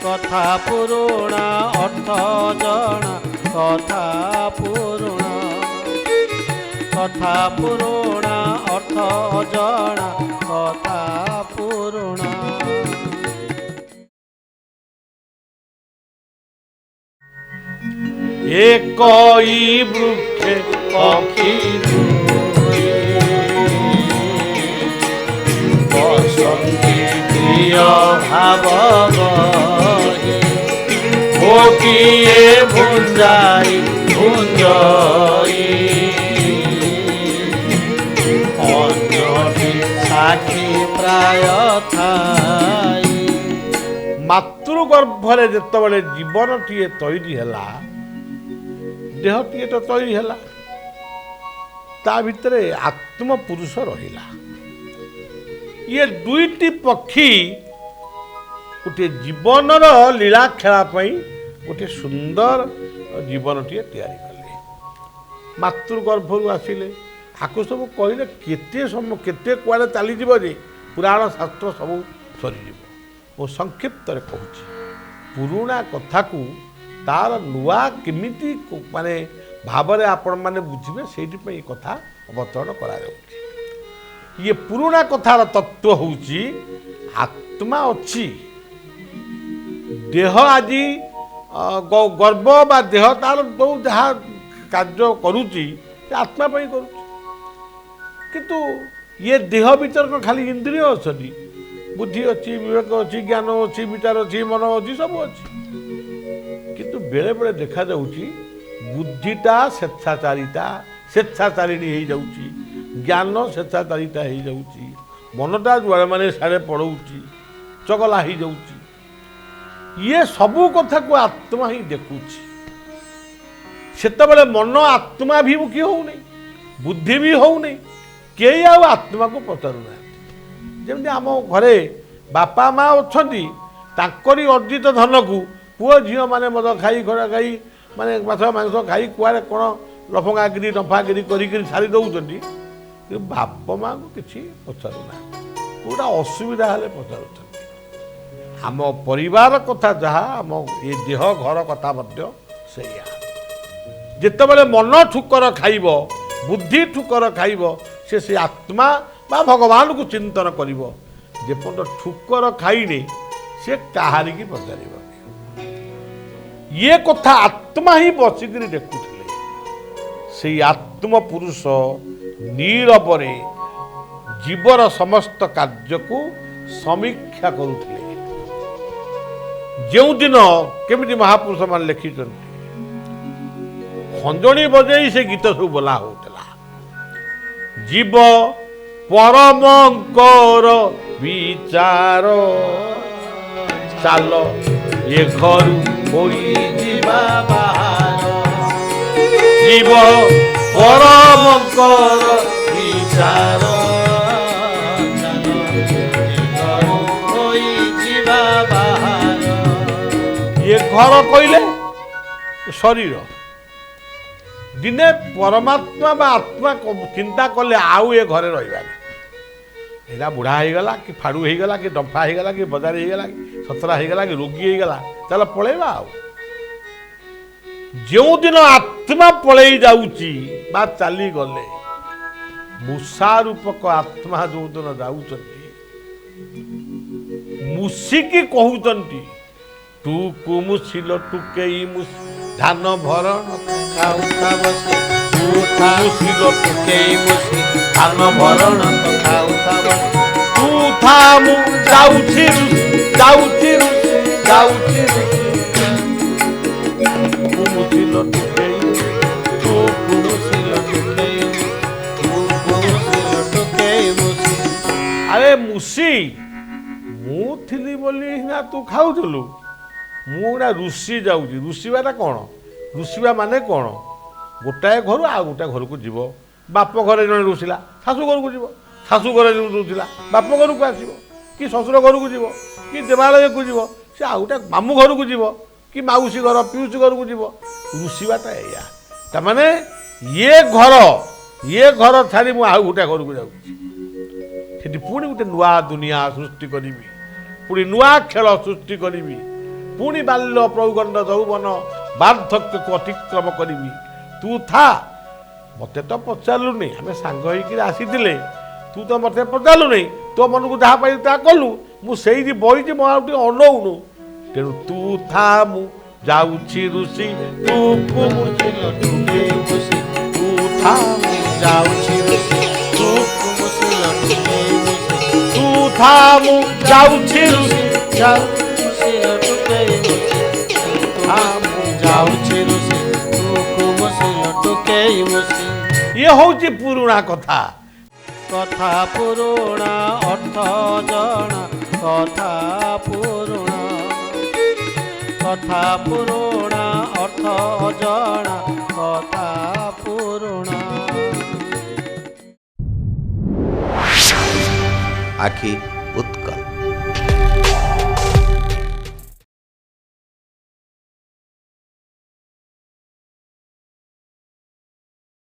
କଥା ପୁରୁଣା ଅର୍ଥ ଜଣା, କଥା ପୁରୁଣା, କଥା ପୁରୁଣା ଅର୍ଥ ଅଜଣା, କଥା ପୁରୁଣା। ଏକ ବୃକ୍ଷେ ପକ୍ଷୀ ଦୁଇ, ବସନ୍ତି ପ୍ରିୟ ଭାବ ବହି, ଗୋଟିଏ ଭୁଞ୍ଜାଇ ଭୁଞ୍ଜଇ, ଅନ୍ୟଟି ସାକ୍ଷୀ ପ୍ରାୟ ଥାଇ। ମାତୃଗର୍ଭରେ ଯେତେବେଳେ ଜୀବନଟିଏ ତୈରି ହେଲା, ଦେହଟିଏ ତ ତୈରି ହେଲା, ତା ଭିତରେ ଆତ୍ମପୁରୁଷ ରହିଲା। ଇଏ ଦୁଇଟି ପକ୍ଷୀ ଗୋଟିଏ ଜୀବନର ଲୀଳା ଖେଳା ପାଇଁ ଗୋଟିଏ ସୁନ୍ଦର ଜୀବନଟିଏ ତିଆରି କଲେ। ମାତୃଗର୍ଭରୁ ଆସିଲେ, ଆକୁ ସବୁ କହିଲେ କେତେ ସମୟ କେତେ କୁଆଡ଼େ ଚାଲିଯିବ ଯେ ପୁରାଣ ଶାସ୍ତ୍ର ସବୁ ସରିଯିବ। ମୁଁ ସଂକ୍ଷିପ୍ତରେ କହୁଛି, ପୁରୁଣା କଥାକୁ ତାର ନୂଆ କେମିତି ମାନେ ଭାବରେ ଆପଣମାନେ ବୁଝିବେ, ସେଇଥିପାଇଁ ଏ କଥା ଅବତରଣ କରାଯାଉଛି। ଇଏ ପୁରୁଣା କଥାର ତତ୍ତ୍ୱ ହେଉଛି ଆତ୍ମା ଅଛି, ଦେହ ଆଜି ଗର୍ବ ବା ଦେହ ତାର ଯେଉଁ ଯାହା କାର୍ଯ୍ୟ କରୁଛି ସେ ଆତ୍ମା ପାଇଁ କରୁଛି। କିନ୍ତୁ ଇଏ ଦେହ ଭିତରେ କ'ଣ ଖାଲି ଇନ୍ଦ୍ରିୟ ଅଛନ୍ତି? ବୁଦ୍ଧି ଅଛି, ବିବେକ ଅଛି, ଜ୍ଞାନ ଅଛି, ବିଚାର ଅଛି, ମନ ଅଛି, ସବୁ ଅଛି। କିନ୍ତୁ ବେଳେବେଳେ ଦେଖାଯାଉଛି ବୁଦ୍ଧିଟା ସ୍ବେଚ୍ଛାଚାରିତା ସ୍ବେଚ୍ଛାଚାରିଣୀ ହେଇଯାଉଛି, ଜ୍ଞାନ ସ୍ବେଚ୍ଛାଚାରିତା ହେଇଯାଉଛି, ମନଟା ଯୁଆଡ଼େ ମାନେ ସିଆଡ଼େ ପଳଉଛି, ଚଗଲା ହେଇଯାଉଛି। ଇଏ ସବୁ କଥାକୁ ଆତ୍ମା ହିଁ ଦେଖୁଛି। ସେତେବେଳେ ମନ ଆତ୍ମାଭିମୁଖୀ ହଉନି, ବୁଦ୍ଧି ବି ହଉନି, କେହି ଆଉ ଆତ୍ମାକୁ ପଚାରୁନାହାନ୍ତି। ଯେମିତି ଆମ ଘରେ ବାପା ମା ଅଛନ୍ତି, ତାଙ୍କରି ଅର୍ଜିତ ଧନକୁ ପୁଅ ଝିଅମାନେ ମଦ ଖାଇ ଖରା ଖାଇ ମାନେ ମାଛ ମାଂସ ଖାଇ କୁଆଡ଼େ କ'ଣ ଲଫଙ୍ଗାଗିରି ଲଫାଗିରି କରିକିରି ସାରି ଦେଉଛନ୍ତି, କିନ୍ତୁ ବାପା ମାଆଙ୍କୁ କିଛି ପଚାରୁନାହାନ୍ତି। କେଉଁଟା ଅସୁବିଧା ହେଲେ ପଚାରୁଛନ୍ତି। ଆମ ପରିବାର କଥା ଯାହା, ଆମ ଏ ଦେହ ଘର କଥା ମଧ୍ୟ ସେଇଆ। ଯେତେବେଳେ ମନ ଠୁକର ଖାଇବ, ବୁଦ୍ଧି ଠୁକର ଖାଇବ, ସେ ସେ ଆତ୍ମା ବା ଭଗବାନଙ୍କୁ ଚିନ୍ତନ କରିବ। ଯେପର୍ଯ୍ୟନ୍ତ ଠୁକର ଖାଇନି ସେ କାହାରିକି ପଚାରିବନି। ଇଏ କଥା ଆତ୍ମା ହିଁ ବସିକିରି ଦେଖୁଥିଲେ। ସେଇ ଆତ୍ମପୁରୁଷ ନୀରବରେ ଜୀବର ସମସ୍ତ କାର୍ଯ୍ୟକୁ ସମୀକ୍ଷା କରୁଥିଲେ। ଯେଉଁଦିନ କେମିତି ମହାପୁରୁଷମାନେ ଲେଖିଛନ୍ତି, ଖଞ୍ଜଣି ବଜେଇ ସେ ଗୀତ ସବୁ ବୋଲା ହଉଥିଲା। ଜୀବ ପରମଙ୍କର ବିଚାର ଚାଲ ଏ ଘରୁ ହୋଇଯିବା ବାହାର। ଜୀବ ପରମଙ୍କର ବିଚାର ଚାଲ ଏ ଘରୁ ହୋଇଯିବା ବାହାର। ଏ ଘର କହିଲେ ଶରୀର। ଦିନେ ପରମାତ୍ମା ବା ଆତ୍ମା ଚିନ୍ତା କଲେ ଆଉ ଏ ଘରେ ରହିବାନି। ଏଇଟା ବୁଢ଼ା ହେଇଗଲା କି ଫାଡ଼ୁ ହେଇଗଲା କି ଡମ୍ଫା ହେଇଗଲା କି ବଜାର ହେଇଗଲା କି ସତରା ହେଇଗଲା କି ରୋଗୀ ହେଇଗଲା, ଚାଲ ପଳେଇବା। ଆଉ ଯେଉଁଦିନ ଆତ୍ମା ପଳେଇ ଯାଉଛି ବା ଚାଲିଗଲେ, ମୂଷା ରୂପକ ଆତ୍ମା ଯେଉଁଦିନ ଯାଉଛନ୍ତି, ମୁସିକି କହୁଛନ୍ତି, ଟୁକୁ ମୁସିଲ ଟୁକେଇ ମୁସି ଧାନ ଭରଣ ଖାଉଥା ବସି, ତୁ ମୁସିଲ ଟୁକେଇ ମୁସି ଧାନ ଭରଣ ଖାଉଥା ବସି, ତୁ ଥା ମୁଁ ଯାଉଛି ଯାଉଛି ଯାଉଛି, ତୁ ମୁସିଲ ଟୁକେଇ ତୁ ମୁସିଲ ଟୁକେଇ, ତୁ ମୁସିଲ ଟୁକେଇ ମୁସି। ଆରେ ମୁସି, ମୁଁ ଥିଲି ବୋଲି ସିନା ତୁ ଖାଉଥିଲୁ, ମୁଁ ଗୋଟା ରୁଷି ଯାଉଛି। ରୁଷିବାଟା କ'ଣ? ରୁଷିବା ମାନେ କ'ଣ? ଗୋଟାଏ ଘରୁ ଆଉ ଗୋଟାଏ ଘରକୁ ଯିବ। ବାପ ଘରେ ଜଣେ ରୁଷିଲା, ଶାଶୁ ଘରକୁ ଯିବ, ଶାଶୁ ଘରେ ଜଣେ ରୁଷିଲା, ବାପ ଘରକୁ ଆସିବ, କି ଶ୍ୱଶୁର ଘରକୁ ଯିବ, କି ଦେବାଳୟକୁ ଯିବ, ସେ ଆଉ ଗୋଟେ ମାମୁଁ ଘରକୁ ଯିବ, କି ମାଉସୀ ଘର ପିଉସୀ ଘରକୁ ଯିବ। ରୁଷିବାଟା ଏଇଆ। ତାମାନେ ଇଏ ଘର ଛାଡ଼ି ମୁଁ ଆଉ ଗୋଟେ ଘରକୁ ଯାଉଛି, ସେଠି ପୁଣି ଗୋଟେ ନୂଆ ଦୁନିଆ ସୃଷ୍ଟି କରିବି, ପୁଣି ନୂଆ ଖେଳ ସୃଷ୍ଟି କରିବି। ପୁଣି ବାଲ୍ୟ, ପ୍ରୌଗଣ୍ଡ, ଯୌବନ, ବାର୍ଦ୍ଧକ୍ୟକୁ ଅତିକ୍ରମ କରିବି। ତୁ ଥା, ମୋତେ ତ ପଚାରିଲୁନି। ଆମେ ସାଙ୍ଗ ହେଇକିରି ଆସିଥିଲେ, ତୁ ତ ମୋତେ ପଚାରିଲୁନି। ତୋ ମନକୁ ଯାହା ପାଇଲୁ ତାହା କଲୁ। ମୁଁ ସେଇଠି ବଇଛି, ମୋ ଆଉ ଟିକେ ଅନଉନୁ। ତେଣୁ ତୁ ଥା, ମୁଁ ଯାଉଛି ଋଷି, ତୁ ମୁସିଲ ଟୁକେଇ ମୁସି। ତୁ ଥା, ମୁଁ ଯାଉଛି ଋଷି, ତୁ ମୁସିଲ ଟୁକେଇ ମୁସି। ତୁ ଥା, ମୁଁ ଯାଉଛି ଋଷି, ମୁସିଲ ଟୁକେଇ ମୁସି। ଥା, ମୁଁ ଯାଉଛି ଋଷି, ତୁ ମୁସିଲ ଟୁକେଇ ମୁସି। ଇଏ ହଉଛି ପୁରୁଣା କଥା। କଥା ପୁରୁଣା ଅର୍ଥ ଜଣା, କଥା ପୁରୁଣା, କଥା ପୁରୁଣା ଅର୍ଥ ଅଜଣା, କଥା ପୁରୁଣା। ଆଖି